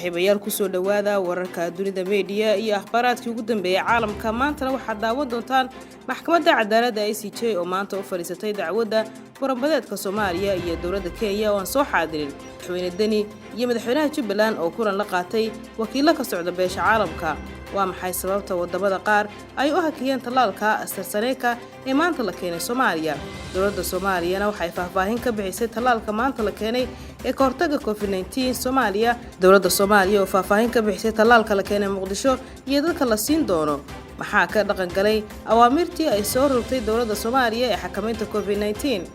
Saaxiibayaal, kusoo dhowaada wararka Dunida Media iyo akhbaaraadkii ugu dambeeyay caalamka. Maantana waxaad daawan doontaan maxkamadda cadaaladda ICJ oo maanta u fadhiisatay dacwadda muranbadeedka Soomaaliya iyo dowladda Kenya oo aan soo xaadirin, Madaxweyne Deni iyo madaxweynaha Jubbaland oo kulan la qaatay wakiillo ka socda beesha caalamka. Waa maxay sababta wadamada qaar ay u hakiyeen tallaalka AstraZeneca ee maanta la keenay Soomaaliya? Dowladda Soomaaliyana waxay faahfaahin ka bixisay tallaalka maanta la keenay ee ka hortagga COVID-19 Soomaaliya. Dowladda Soomaaliya oo faahfaahin ka bixisay tallaalka la keenay Muqdisho iyo dadka la siin doono. Maxaa ka dhaqangalay awaamirtii ay soo rogtay dowladda Soomaaliya ee xakamaynta COVID-19?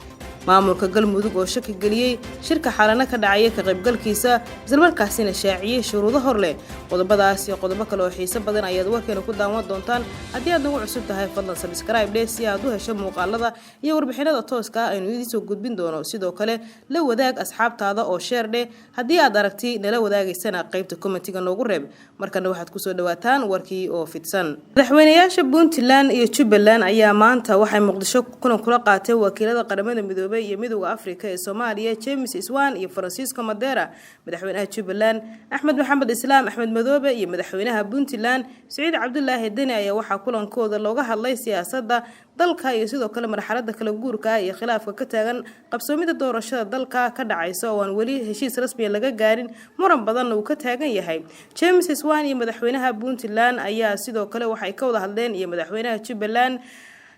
Maamulka Galmudug oo shaki geliyey shirka Xalano ka dhacaya ka qaybgalkiisa, islamarkaasina shaaciyey shuruudo hor leh. Qodobadaas iyo qodobo kale oo xiiso badan ayaad warkeena ku daawan doontaan. Haddii aad nagu cusub tahay, fadlan subscribe dheh si aad u hesho muuqaalada iyo warbixinada tooska ah aynu idiin soo gudbin doono. Sidoo kale la wadaag asxaabtaada oo share dheh. Haddii aad aragti nala wadaagaysana, qaybta commentiga noogu reeb. Markana waxaad kusoo dhawaataan warkii oo fidsan. Madaxweynayaasha Puntland iyo Jubbaland ayaa maanta waxay Muqdisho kulan kula qaateen wakiilada Qaramada Midoobay iyo Midowda Afrika ee Soomaaliya, James Swan iyo Francisco Madera. Madaxweynaha Jubbaland, Axmed Maxamed Islaam, Axmed Madoobe, iyo madaxweynaha Puntland, Siciid Cabdulaahi Deni, ayaa waxaa kulankooda looga hadlay siyaasada dalka iyo sidoo kale marxalada kala guurka ah iyo khilaafka ka taagan qabsoomida doorashada dalka ka dhacaysa oo aan weli heshiis rasmiya laga gaarin, muran badanna uu ka taagan yahay. James Swan iyo madaxweynaha Puntland ayaa sidoo kale waxay ka wada hadleen iyo madaxweynaha Jubbaland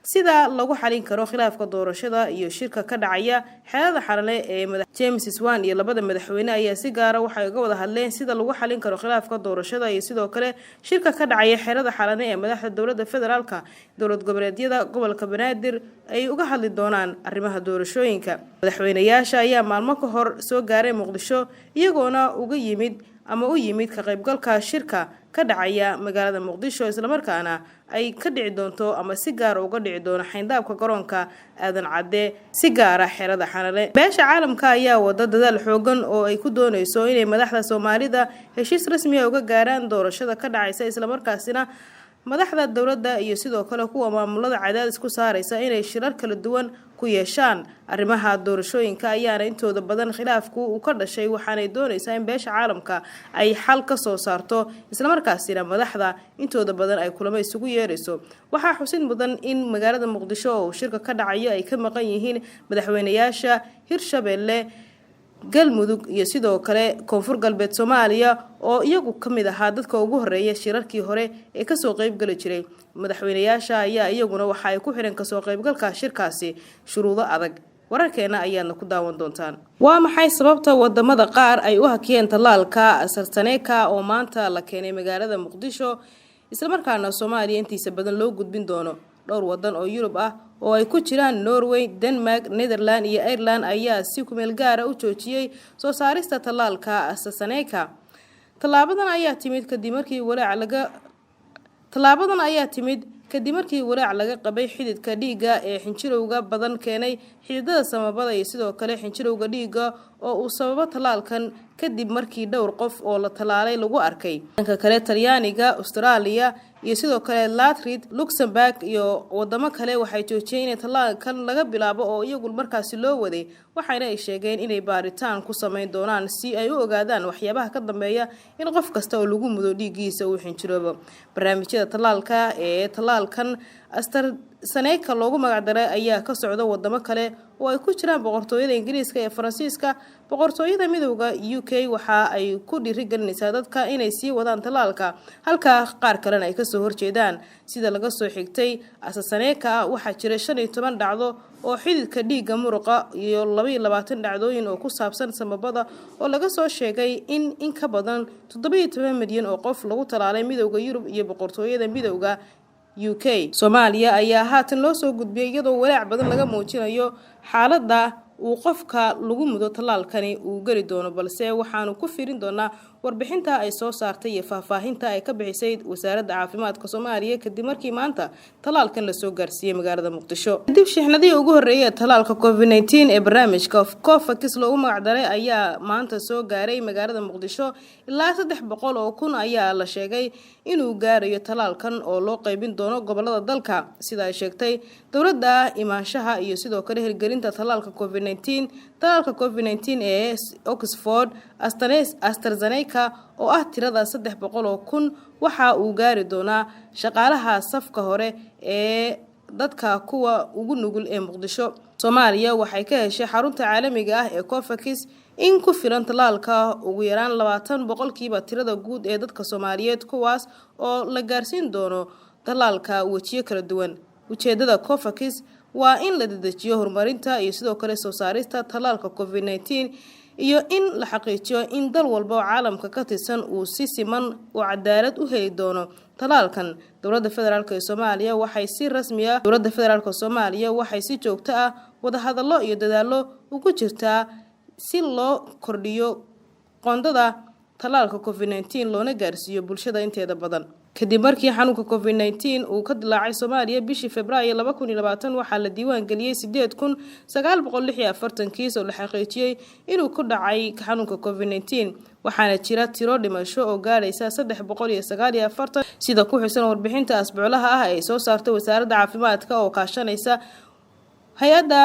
sida lagu xalin karo khilaafka doorashada iyo shirka ka dhacaya xeelada Xalale ee James Swan iyo labada madaxweyne ayaa si gaara waxay uga wada hadleen sida lagu xalin karo khilaafka doorashada iyo sidoo kale shirka ka dhacaya xeelada Xalane ee madaxda dowladda federaalka, dowlad goboleedyada, gobolka Banaadir ay uga hadli doonaan arrimaha doorashooyinka. Madaxweynayaasha ayaa maalmo ka hor soo gaaray Muqdisho, iyagoona uga yimid ama u yimid ka qaybgalka shirka ka dhacaya magaalada Muqdisho, islamarkaana ay ka dhici doonto ama si gaara uga dhici doono xayndaabka garoonka Aadan Cadde, si gaara xerada Xanale. Beesha caalamka ayaa wada dadaal xoogan oo ay ku dooneyso inay madaxda Soomaalida heshiis rasmiya uga gaaraan doorashada ka dhacaysa, islamarkaasina madaxda dowladda iyo sidoo kale kuwa maamulada cadaadis ku saareysa inay shirar kala duwan ku yeeshaan arrimaha doorashooyinka, ayaana intooda badan khilaafku uu ka dhashay. Waxaanay dooneysaa in beesha caalamka ay xal ka soo saarto, islamarkaasina madaxda intooda badan ay kulamo isugu yeerayso. Waxaa xusid mudan in magaalada Muqdisho oo shirka ka dhacayo ay ka maqan yihiin madaxweynayaasha Hirshabelle, Galmudug iyo sidoo kale Koonfur Galbeed Soomaaliya, oo iyagu ka mid ahaa dadka ugu horeeya shirarkii hore ee kasoo qeybgali jiray. Madaxweynayaasha ayaa iyaguna waxa ay ku xidhan kasoo qeybgalka shirkaasi shuruudo adag. Wararkeena ayaadna ku daawan doontaan. Waa maxay sababta wadamada qaar ay u hakiyeen tallaalka AstraZeneca oo maanta la keenay magaalada Muqdisho, islamarkaana Soomaaliya intiisa badan loo gudbin doono? Dhowr wadan oo Yurub ah oo ay ku jiraan Norway, Denmark, Netherland iyo Ireland ayaa si kumeel gaara u joojiyey soo saarista tallaalka AstraZeneca. Tallaabadan ayaa timid kadib markii walaac laga qabay xididka dhiigga ee xinjirowga badan keenay xididada samabada iyo sidoo kale xinjirowga dhiigga oo uu sababo tallaalkan, kadib markii dhowr qof oo la tallaalay lagu arkay. Dhanka kale, Talyaaniga, Australia iyo sidoo kale Latrid, Luxembourg iyo wadamo kale waxay joojiyeen inay tallaalkan laga bilaabo oo iyagu markaasi loo waday, waxaana ay sheegeen inay baaritaan ku sameyn doonaan si ay u ogaadaan waxyaabaha ka dambeeya in qof kasta oo lagu mudo dhiiggiisa uu xinjiroobo. Barnaamijyada tallaalka ee tallaalkan AstraZeneca loogu magacdaray ayaa ka socda wadamo kale oo ay ku jiraan Boqortooyada Ingiriiska ee Faransiiska. Boqortooyada Midowda, UK, waxa ay ku dhiirigelinaysaa dadka inay sii wadaan tallaalka, halka qaar kalena ay kasoo horjeedaan. Sida laga soo xigtay AstraZeneca, waxaa jira 15 dhacdo oo xididka dhiigga muruqa iyo 22 dhacdooyin oo ku saabsan samabada oo laga soo sheegay in ka badan 17 milyan oo qof lagu tallaalay Midowda Yurub iyo Boqortooyada Midowda, UK. Soomaaliya ayaa haatan loo soo gudbiyay iyadoo walaac badan laga muujinayo xaaladda uu qofka lagu mudo tallaalkani uu geli doono, balse waxaanu ku fiirin doonaa warbixinta ay soo saartay iyo faahfaahinta ay ka bixisay Wasaaradda Caafimaadka Soomaaliya kadib markii maanta tallaalkan lasoo gaarsiiyey magaalada Muqdisho. Kadib shixnadihii ugu horreeyay tallaalka COVID-19 ee barnaamijka COVAX loogu magacdaray ayaa maanta soo gaaray magaalada Muqdisho. Ilaa 300,000 ayaa la sheegay inuu gaarayo tallaalkan oo loo qaybin doono gobolada dalka, sida ay sheegtay dowladda. Imaanshaha iyo sidoo kale hirgelinta tallaalka COVID-19 Talaalka COVID-19 ee Oxford AstraZeneca oo ah tirada 300,000 waxa uu gaari doonaa shaqaalaha safka hore ee dadka kuwa ugu nugul ee Muqdisho. Soomaaliya waxay ka heshay xarunta caalamiga ah ee COVAX in ku filan talaalka ugu yaraan 20% tirada guud ee dadka Soomaaliyeed, kuwaas oo la gaarsiin doono talaalka wejiyo kala duwan. Ujeedada COVAX waa in la dedejiyo horumarinta iyo sidoo kale soo saarista talaalka COVID-19 iyo in la xaqiijiyo in dal walba oo caalamka ka tirsan uu si siman oo cadaalad u heli doono talaalkan. Dowladda federaalk ee Soomaaliya waxay si rasmi ah Dowladda federaalk Soomaaliya waxay si joogto ah wadahadallo iyo dadaallo ugu jirtaa si loo kordhiyo qoondada talaalka COVID-19 loona gaarsiiyo bulshada inteeda badan. Kadib markii xanuunka COVID-19 uu ka dilaacay Soomaaliya bishii Febraayo 2020, waxaa la diiwaan geliyey 8946 kiis oo la xaqiijiyey inuu ku dhacay xanuunka COVID-19, waxaana jira tiro dhimasho oo gaadhaysa 349, sida ku xusan warbixinta asbuuclaha ah ee soo saartay wasaaradda caafimaadka oo kaashanaysa hay-adda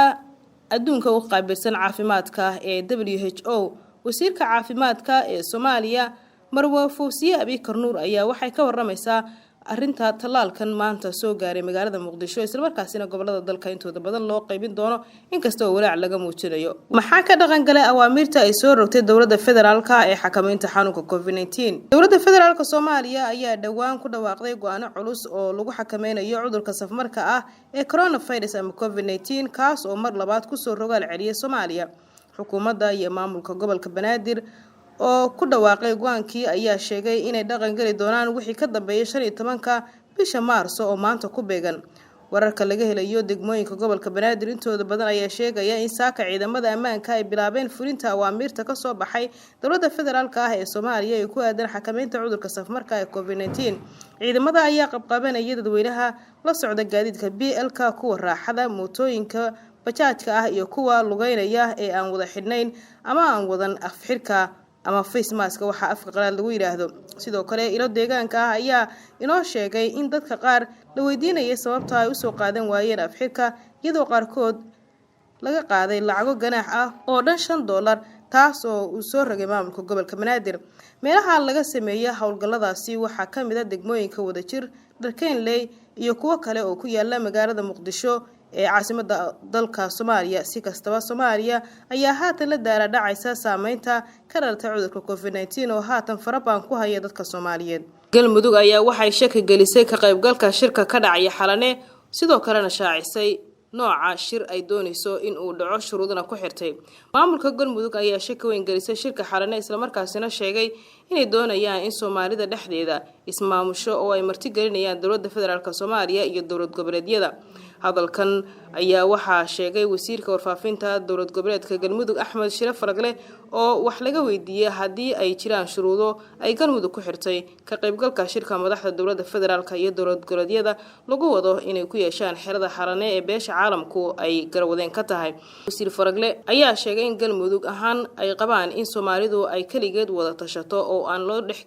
adduunka u qaabilsan caafimaadka ee WHO. Wasiirka caafimaadka ee Soomaaliya, Marwo Fawsiye Abikar Nuur, ayaa waxay ka waramaysaa arinta tallaalkan maanta soo gaaray magaalada Muqdisho, islamarkaasina gobolada dalka intooda badan loo qaybin doono, inkasta oo walaac laga muujinayo. Maxaa ka dhaqan galay awaamiirta ay soo rogtay dowladda federaalka ee xakameynta xanuunka COVID-19? Dowladda federaalka Soomaaliya ayaa dhowaan ku dhawaaqday go-aano culus oo lagu xakameynayo cudurka safmarka ah ee coronavirus ama COVID-19, kaas oo mar labaad kusoo rogaal celiyay Soomaaliya. Xukuumadda iyo maamulka gobolka Banaadir oo ku dhawaaqay go-aankii ayaa sheegay inay dhaqan geli doonaan wixii ka dambeeyay 15-ka bisha Maarso oo maanta ku beegan. Wararka laga helayo degmooyinka gobolka Banaadir intooda badan ayaa sheegaya in saaka ciidamada ammaanka ay bilaabeen fulinta awaamiirta kasoo baxay dowladda federaalk ah ee Soomaaliya ee ku aadan xakameynta cudurka safmarka ee COVID-19. Ciidamada ayaa qabqabanaya dadweynaha la socda gaadiidka BLka, kuwa raaxada, mootooyinka bajaajka ah iyo kuwa lugeynaya ee aan wada xidhnayn ama aan wadan afxirka ama face mask waxaa afka qalaad lagu yidhaahdo. Sidoo kale, ilo deegaanka ah ayaa inoo sheegay in dadka qaar la weydiinayay sababta ay usoo qaadan waayeen afxirka, iyadoo qaarkood laga qaaday lacago ganaax ah oo dhan $5, taas oo uu soo rogay maamulka gobolka Banaadir. Meelaha laga sameeyay howlgalladaasi waxaa ka mid a degmooyinka Wadajir, Dharkeynley iyo kuwo kale oo ku yaala magaalada Muqdisho ee caasimada dalka Soomaaliya. Si kastaba, Soomaaliya ayaa haatan la daala dhacaysa saameynta ka dhalatay cudurka COVID-19 oo haatan farabaan ku haya dadka Soomaaliyeed. Galmudug ayaa waxay shaki gelisay ka qaybgalka shirka ka dhacaya Xalane, sidoo kalena shaacisay nooca shir ay doonayso in uu dhaco, shuruudna ku xirtay. Maamulka Galmudug ayaa shaki weyn gelisay shirka Xalane, islamarkaasina sheegay inay doonayaan in Soomaalida dhexdeeda ismaamusho oo ay martigelinayaan dowladda federaalk Soomaaliya iyo dowlad goboleedyada. Hadalkan ayaa waxaa sheegay wasiirka warfaafinta dowlad goboleedka Galmudug, Axmed Shire Faragle, oo wax laga weydiiyey haddii ay jiraan shuruudo ay Galmudug ku xirtay ka qaybgalka shirka madaxda dowladda federaalk iyo dowlad goboleedyada lagu wado inay ku yeeshaan xerada Xarane ee beesha caalamku ay garwadeen ka tahay. Wasiir Faragle ayaa sheegay in Galmudug ahaan ay qabaan in Soomaalidu ay keligeed wada tashato oo aan loo dhex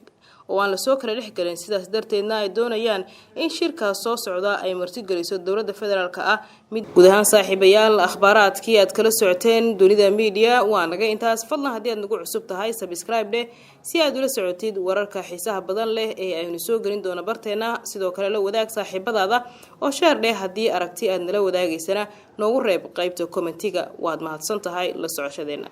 oo aan lasoo kala dhex gelin, sidaas darteedna ay doonayaan in shirkaas soo socda ay martigeliso dowladda federaalk ah. Mid guud ahaan, saaxiibayaal, akhbaaraadkii aad kala socoteen Dunida Media waa naga intaas. Fadlan, haddii aad nagu cusub tahay, subscribe dheh si aad ula socotid wararka xiisaha badan leh ee aynu soo gelin doono barteena. Sidoo kale la wadaag saaxiibadaada oo share dheh. Haddii aragti aad nala wadaagaysana, noogu reeb qeybta commentiga. Waad mahadsan tahay la socoshadeena.